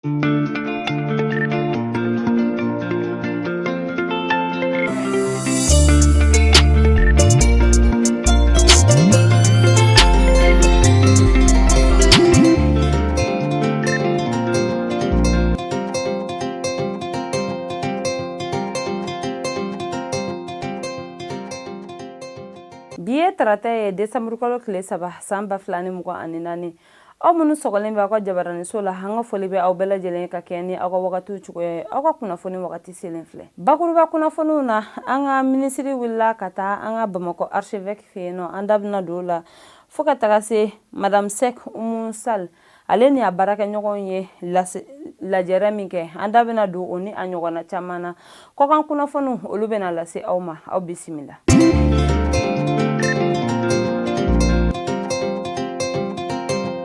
Bi ye tarata ye, desanburukalo tile 3, san 2024. Aw minnu sɔgɔlen bɛ aw ka jabaraniso la, an ka foli bɛ aw bɛɛ lajɛlen ka kɛɲɛ ni aw ka wagatiw cogoya ye. Aw ka kunnafoni wagati selen filɛ. Bakuruba kunnafoniw na, an ka minisiri wulila ka taa an ka Bamakɔ archevêque fɛ yen nɔ, an da bɛna don o la, fo ka taga se Madame Seck Oumou Sall, ale ni a baarakɛɲɔgɔnw ye lajɛrɛ min kɛ, an da bɛna don o ni a ɲɔgɔnna caman na. Kɔkan kunnafoniw, olu bɛna lase aw ma. Aw bisimila.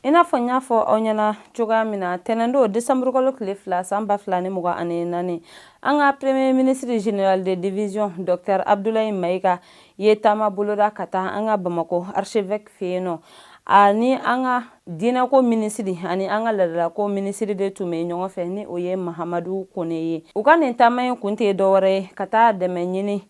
I n'a fɔ n y'a fɔ aw ɲɛna cogoya min na, tɛnɛndon desanburukalo tile 2, san 2024, an ka premier ministre général de division docteur Abdoulaye Maïga ye taama boloda ka taa an ka Bamakɔ archevêque fɛ yen nɔ. Ani an ka diinɛko minisiri ani an ka laadalako minisiri de tun bɛ ɲɔgɔn fɛ, ni o ye Mahamadu Kone ye. U ka nin taama in kun tɛ dɔwɛrɛ ye ka taa dɛmɛ ɲini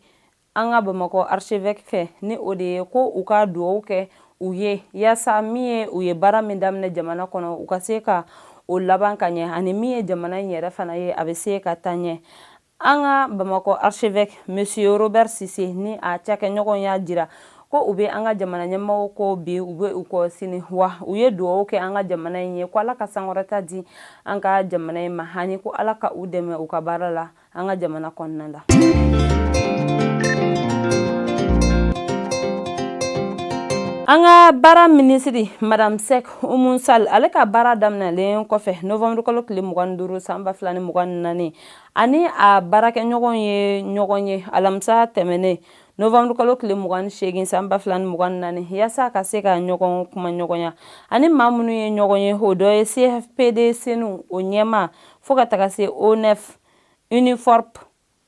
an ka Bamakɔ archevêque fɛ, ni o de ye ko u ka dugawu kɛ u ye yaasa min ye u ye baara min daminɛ jamana kɔnɔ, u ka se ka o laban ka ɲɛ, ani min ye jamana in yɛrɛ fana ye, a bɛ se ka taa ɲɛ. An ka Bamakɔ archevêque monsieur Robert Cissé ni a cakɛɲɔgɔn y'a jira ko u bɛ an ka jamana ɲɛmɔgɔw kɔ bi, u bɛ u kɔ sini, wa u ye dugawu kɛ an ka jamana in ye ko Ala ka sankɔrɔta di an ka jamana in ma, ani ko Ala ka u dɛmɛ u ka baara la an ka jamana kɔnɔna la. An ka baara minisiri Madame Seck Oumou Sall, ale ka baara daminɛlen kɔfɛ novembre kalo tile 25, san 2024, ani a baarakɛɲɔgɔn ye ɲɔgɔn ye alamisa tɛmɛnen novembre kalo tile 28, san 2024, yaasa ka se ka ɲɔgɔn kuma ɲɔgɔnya. Ani maa minnu ye ɲɔgɔn ye, o dɔ ye CFPD SENU o ɲɛmaa, fo ka taga se ONEF, UNIFORP,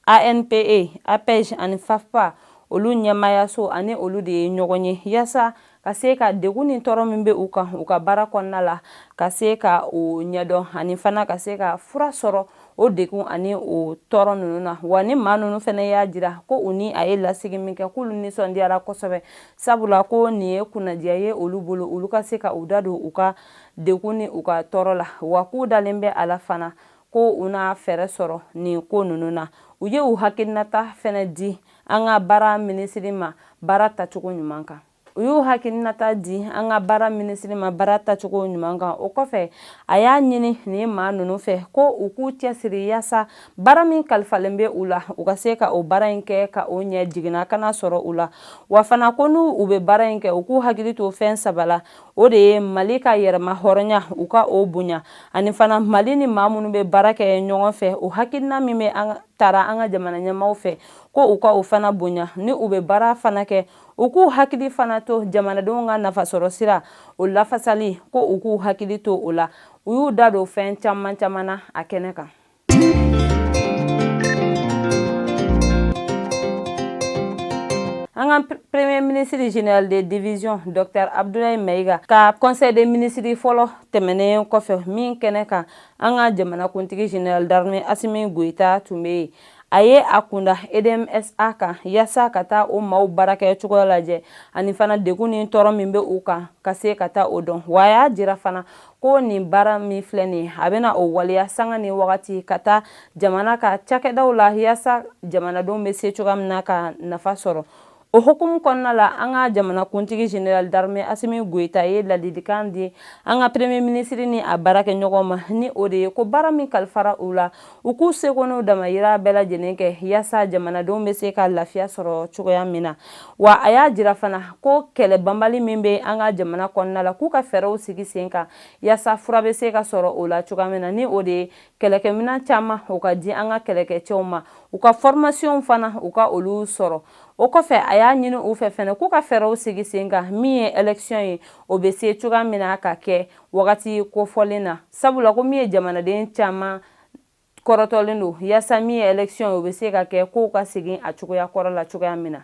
ANPE, APEJ ani FAFPA olu ɲɛmaayaso, ani olu de ye ɲɔgɔn ye yaasa ka se ka degun ni tɔɔrɔ min bɛ u kan u ka baara kɔnɔna la, ka se ka o ɲɛdɔn, ani fana ka se ka fura sɔrɔ o degun ani o tɔɔrɔ ninnu na. Wa ni maa ninnu fana y'a jira ko u ni a ye lasigi min kɛ, k'olu nisɔndiyara kosɛbɛ, sabula ko nin ye kunnadiya ye olu bolo, olu ka se ka u da don u ka degun ni u ka tɔɔrɔ la, wa k'u dalen bɛ a la fana ko u na fɛɛrɛ sɔrɔ nin ko ninnu na. U ye u hakilinata fɛnɛ di an ka baara minisiri ma baara tacogo ɲuman kan. U y'u hakilinata di an ka baara minisiri ma baara tacogo ɲuman kan. O kɔfɛ, a y'a ɲini nin maa ninnu fɛ ko u k'u cɛsiri yaasa baara min kalifalen bɛ u la, u ka se ka o baara in kɛ ka o ɲɛ, jiginna kana sɔrɔ u la. Wa fana ko n'u u bɛ baara in kɛ, u k'u hakili to fɛn saba la, o de ye Mali ka yɛrɛma hɔrɔnya, u ka o bonya, ani fana Mali ni maa minnu bɛ baara kɛ ɲɔgɔn fɛ, o hakilina min bɛ an taara an ka jamana ɲɛmaaw fɛ, ko u ka o fana bonya. Ni u bɛ baara fana kɛ, u k'u hakili fana to jamanadenw ka nafasɔrɔ sira o lafasali, ko u k'u hakili to o la. U y'u da don fɛn caman caman na a kɛnɛ kan. An ka premier ministre général de division docteur Abdoulaye Maïga ka conseil des ministres fɔlɔ tɛmɛnen kɔfɛ, min kɛnɛ kan an ka jamanakuntigi général d'armée Assimi Goïta tun bɛ yen, a ye a kunda EDMSA kan yaasa ka taa o maaw baarakɛ cogoya lajɛ, ani fana degun ni tɔɔrɔ min bɛ u kan, ka se ka taa o dɔn. Wa a y'a jira fana ko nin baara min filɛ nin ye, a bɛna o waleya sanga ni wagati ka taa jamana ka cakɛdaw la, yaasa jamanadenw bɛ se cogoya min na ka nafa sɔrɔ. O hukumu kɔnɔna la, an ka jamanakuntigi général d'armée Assimi Goïta ye ladilikan di an ka premier ministre ni a baarakɛɲɔgɔn ma, ni o de ye ko baara min kalifara u la, u k'u seko n'u damayira bɛɛ lajɛlen kɛ yaasa jamanadenw bɛ se ka lafiya sɔrɔ cogoya min na. Wa a y'a jira fana ko kɛlɛ banbali min bɛ an ka jamana kɔnɔna la, k'u ka fɛɛrɛw sigi sen kan yaasa fura bɛ se ka sɔrɔ o la cogoya min na, ni o de ye kɛlɛkɛminɛn caman o ka di an ka kɛlɛkɛcɛw ma, u ka formation fana u ka olu sɔrɔ. O kɔfɛ, a y'a ɲini u fɛ fɛnɛ k'u ka fɛɛrɛw sigi sen kan, min ye élection ye, o bɛ se cogoya min na ka kɛ wagati kofɔlen na, sabula ko min ye jamanaden caman kɔrɔtɔlen don yaasa min ye élection ye, o bɛ se ka kɛ, kow ka segin a cogoya kɔrɔ la cogoya min na.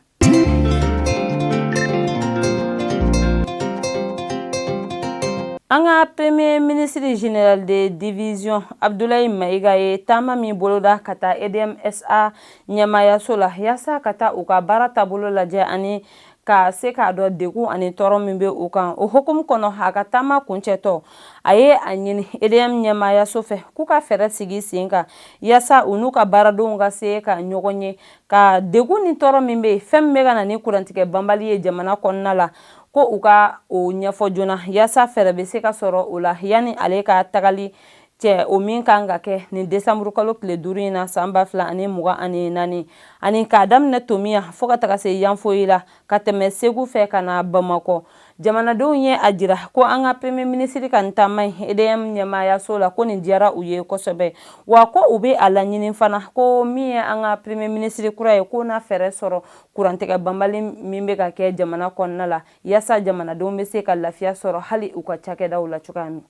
An ka premier ministre général de division Abdoulaye Maïga ye taama min boloda ka taa EDM SA ɲɛmaayaso la yaasa ka taa u ka baara taabolo lajɛ ani ka se k'a dɔn degun ani tɔɔrɔ min bɛ u kan. O hukumu kɔnɔ, a ka taama kuncɛtɔ, a ye a ɲini EDM ɲɛmaayaso fɛ k'u ka fɛɛrɛ sigi sen kan yaasa u n'u ka baaradenw ka se ka ɲɔgɔn ye ka degun ni tɔɔrɔ min bɛ yen, fɛn min bɛ ka na ni kurantigɛ banbali ye jamana kɔnɔna la, ko u ka o ɲɛfɔ joona yaasa fɛɛrɛ bɛ se ka sɔrɔ o la yanni ale ka tagali cɛ, o min kan ka kɛ nin desanburu kalo tile 5 in na san 2024, ani k'a daminɛ Tomiya fo ka taga se Yanfoyila, ka tɛmɛ Segu fɛ ka na Bamakɔ. Jamanadenw ye a jira ko an ka premier ministre ka nin taama in EDM ɲɛmaayaso la, ko nin diyara u ye kosɛbɛ, wa ko u bɛ a laɲini fana ko min ye an ka premier ministre kura ye, ko na fɛɛrɛ sɔrɔ kurantigɛ banbali min bɛ ka kɛ jamana kɔnɔna la, yaasa jamanadenw bɛ se ka lafiya sɔrɔ hali u ka cakɛdaw la cogoya min.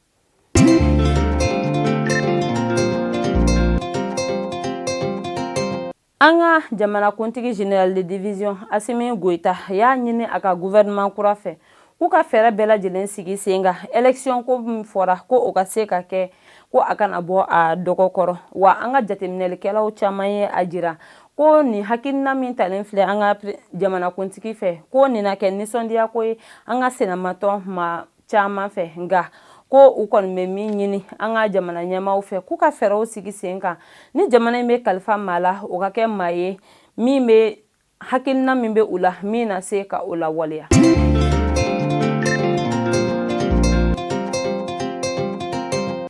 An ka jamanakuntigi général de division Asimi Goyita y'a ɲini a ka gouvernement kura fɛ k'u ka fɛɛrɛ bɛɛ lajɛlen sigi sen kan élection ko min fɔra, ko o ka se ka kɛ, ko a kana bɔ a dɔgɔ kɔrɔ. Wa an ka jateminɛlikɛlaw caman ye a jira ko nin hakilina min talen filɛ an ka jamanakuntigi fɛ, ko nin na kɛ nisɔndiya ko ye an ka sinamatɔn maa caman fɛ. Nka ko u kɔni bɛ min ɲini an ka jamana ɲɛmaaw fɛ, k'u ka fɛɛrɛw sigi sen kan ni jamana in bɛ kalifa maa la, o ka kɛ maa ye min bɛ hakilina min bɛ u la, min na se ka o lawaleya.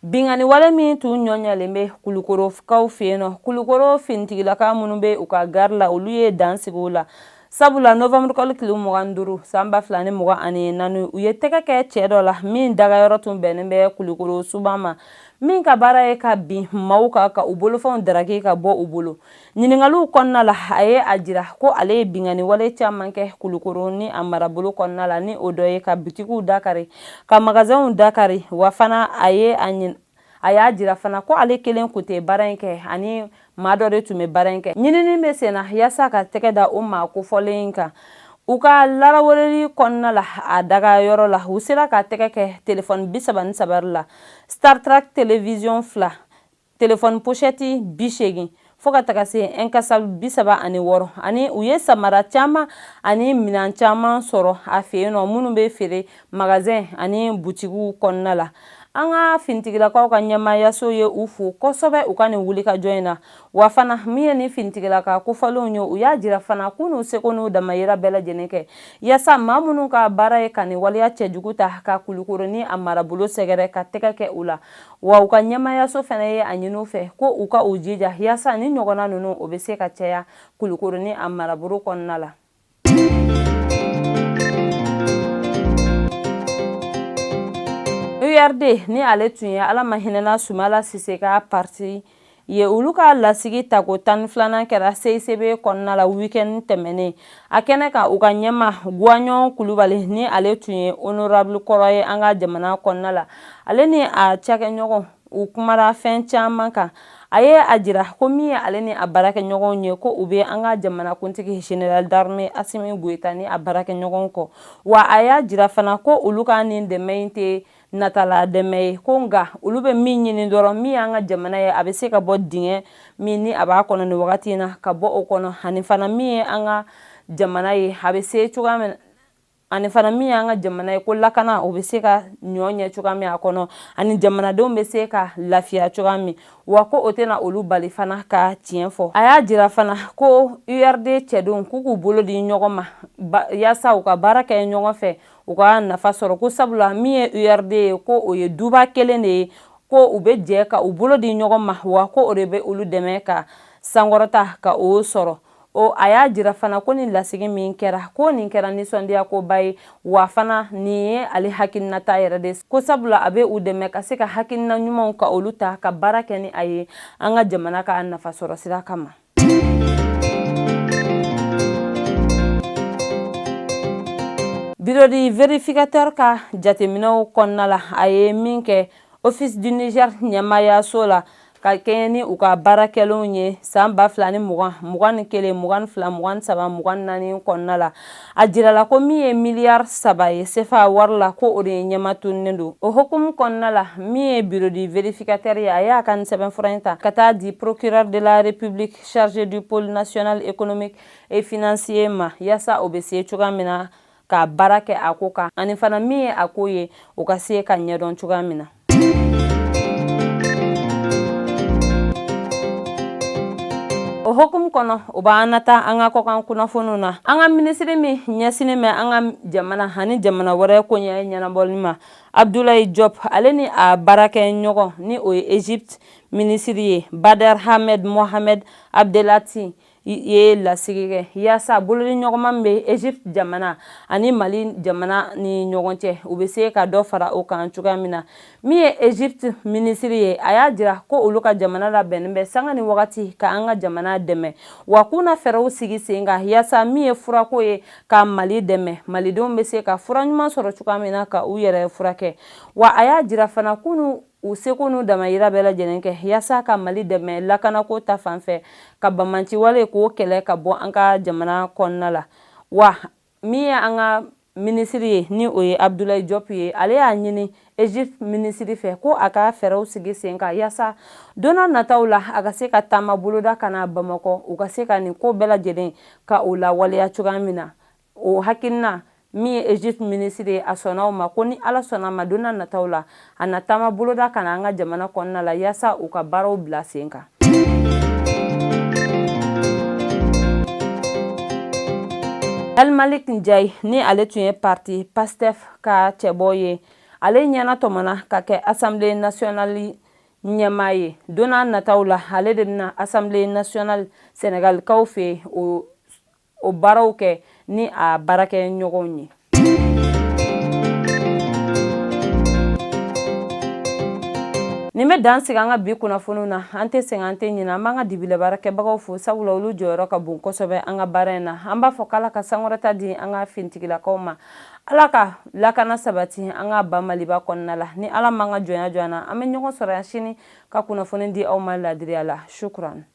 Binkanni wale min tun ɲɔɲalen bɛ Kulukorokaw fɛ yen nɔ, Kulukoro finitigilaka minnu bɛ u ka gari la, olu ye dan sigi o la, sabula novembre kalo tile 25 san 2024, u ye tɛgɛ kɛ cɛ dɔ la min dagayɔrɔ tun bɛnnen bɛ Kulukoro suba ma, min ka baara ye ka bin maaw kan ka u bolofɛnw daraki ka bɔ u bolo. Ɲininkaliw kɔnɔna la, a ye a jira ko ale ye binkanni wale caman kɛ Kulukoro ni a marabolo kɔnɔna la, ni o dɔ ye ka butikiw dakari, ka magasinw dakari. Wa fana a ye a y'a jira fana ko ale kelen kun tɛ baara in kɛ, ani maa dɔ de tun bɛ baara in kɛ. Ɲinini bɛ senna yaasa ka tɛgɛ da o maa kofɔlen in kan. U ka laraweleli kɔnɔna la a dagayɔrɔ la, u sera ka tɛgɛ kɛ telefɔni 33 la, Startrack télévision 2, telefɔni pochette 80, fo ka taga se incassable 36, ani u ye samara caman ani minɛn caman sɔrɔ a fɛ yen nɔ minnu bɛ feere magasin ani butigiw kɔnɔna la. An ka finitigilakaw ka ɲɛmaayaso ye u fo kosɛbɛ u ka nin wulikajɔ in na. Wa fana min ye nin finitigilaka kofɔlenw ye, u y'a jira fana k'u n'u seko n'u damayira bɛɛ lajɛlen kɛ yaasa maa minnu ka baara ye ka nin waleya cɛjugu ta ka Kulukoro ni a marabolo sɛgɛrɛ, ka tɛgɛ kɛ u la. Wa u ka ɲɛmaayaso fana ye a ɲini u fɛ ko u ka u jija yaasa ni ɲɔgɔnna ninnu o bɛ se ka caya Kulukoro ni a marabolo kɔnɔna la. URD, ni ale tun ye Ala ma hinɛna Sumala Sise ka parti ye, olu ka lasigi tako 12nan kɛra CICB kɔnɔna la week-end tɛmɛnen. A kɛnɛ kan, u ka ɲɛmaa Guwaɲɔn Kulubali, ni ale tun ye honorable kɔrɔ ye an ka jamana kɔnɔna la, ale ni a cakɛɲɔgɔn, u kumara fɛn caman kan. A ye a jira ko min ye ale ni a baarakɛɲɔgɔnw ye, ko u bɛ an ka jamanakuntigi général d'armée Asimi Goyita ni a baarakɛɲɔgɔnw kɔ. Wa a y'a jira fana ko olu ka nin dɛmɛ in tɛ natala dɛmɛ ye, ko nka olu bɛ min ɲini dɔrɔn, min y'an ka jamana ye, a bɛ se ka bɔ dingɛ min ni a b'a kɔnɔ nin wagati in na, ka bɔ o kɔnɔ, ani fana min ye an ka jamana ye, a bɛ se cogoya min, ani fana min y'an ka jamana ye, ko lakana o bɛ se ka ɲɔ ɲɛ cogoya min a kɔnɔ, ani jamanadenw bɛ se ka lafiya cogoya min. Wa ko o tɛna olu bali fana ka tiɲɛ fɔ. A y'a jira fana ko URD cɛdenw k'u k'u bolo di ɲɔgɔn ma yaasa u ka baara kɛ ɲɔgɔn fɛ, u ka nafa sɔrɔ, ko sabula min ye URD ye, ko o ye duba kelen de ye, ko u bɛ jɛ ka u bolo di ɲɔgɔn ma, wa ko o de bɛ olu dɛmɛ ka sankɔrɔta ka o sɔrɔ. O a y'a jira fana ko nin lasigi min kɛra, ko nin kɛra nisɔndiya koba ye. Wa fana nin ye ale hakilinata yɛrɛ de, ko sabula a bɛ u dɛmɛ ka se ka hakilina ɲumanw ka olu ta ka baara kɛ ni a ye an ka jamana ka nafa sɔrɔ sira kama. Bureau du vérificateur ka jateminɛw kɔnɔna la, a ye min kɛ Office du Niger ɲɛmaayaso la. Ka kɛɲɛ ni u ka baara kɛlenw ye san 2020, 21, 22, 23, 24 kɔnɔna la, a jirala ko min ye miliyari 3 ye sefa wari la, ko o de ye ɲɛma tununnen don. O hukumu kɔnɔna la, min ye bureau du vérificateur ye, a y'a ka nin sɛbɛnfura in ta ka taa di procureur de la République chargé du pôle national économique et financier ma, yaasa o bɛ se cogoya min na ka baara kɛ a ko kan, ani fana min ye a ko ye, o ka se ka ɲɛdɔn cogoya min na. O hukumu kɔnɔ, o b'an nata an ka kɔkan kunnafoniw na. An ka minisiri min ɲɛsinnen bɛ an ka jamana ani jamana wɛrɛ koɲɛ ɲɛnabɔli ma, Abdoulaye Diop, ale ni a baarakɛ ɲɔgɔn ni o ye Egypte minisiri ye, Badr Ahmed Mohamed Abdelati, ye lasigi kɛ yaasa bolodiɲɔgɔnma min bɛ Egypte jamana ani Mali jamana ni ɲɔgɔn cɛ, u bɛ se ka dɔ fara o kan cogoya min na. Min ye Egypte minisiri ye, a y'a jira ko olu ka jamana labɛnnen bɛ sanga ni wagati ka an ka jamana dɛmɛ, wa k'u na fɛɛrɛw sigi sen kan yaasa min ye furako ye, ka Mali dɛmɛ, malidenw bɛ se ka fura ɲuman sɔrɔ cogoya min na ka u yɛrɛ furakɛ. Wa a y'a jira fana k'u u seko n'u damayira bɛɛ lajɛlen kɛ yaasa ka Mali dɛmɛ lakanako ta fan fɛ, ka banbaanciwale k'o kɛlɛ ka bɔ an ka jamana kɔnɔna la. Wa min ye an ka minisiri ye, ni o ye Abdoulaye Diop ye, ale y'a ɲini Egypte minisiri fɛ ko a ka fɛɛrɛw sigi sen kan yaasa don nataw la, a ka se ka taama boloda ka na Bamakɔ, u ka se ka nin ko bɛɛ lajɛlen ka o lawaleya cogoya min na. O hakilina min ye Egypte minisiri ye, a sɔnna o ma, ko ni Ala sɔnna ma, don nataw la, a na taama boloda ka na an ka jamana kɔnɔna la yaasa u ka baaraw bila sen kan. El Malick Ndiaye, ni ale tun ye parti Pastef ka cɛbɔ ye, ale ɲɛna tɔmɔna ka kɛ Assemblée nationale ɲɛmaa ye. Don nataw la, ale de bɛna Assemblée nationale Sénégalikaw fɛ o baaraw kɛ ni a baarakɛ ɲɔgɔnw ye. Nin bɛ dan sigi an ka bi kunnafoniw na. An tɛ sɛgɛn, an tɛ ɲinɛ, an b'an ka dibila baarakɛbagaw fo, sabula olu jɔyɔrɔ ka bon kosɛbɛ an ka baara in na. An b'a fɔ k'Ala ka sankɔrɔta di an ka finitigilakaw ma, Ala ka lakana sabati an ka ba Maliba kɔnɔna la. Ni Ala m'an ka jɔnya jɔ an na, an bɛ ɲɔgɔn sɔrɔ yan sini ka kunnafoni di aw ma ladiriya la. Shukran.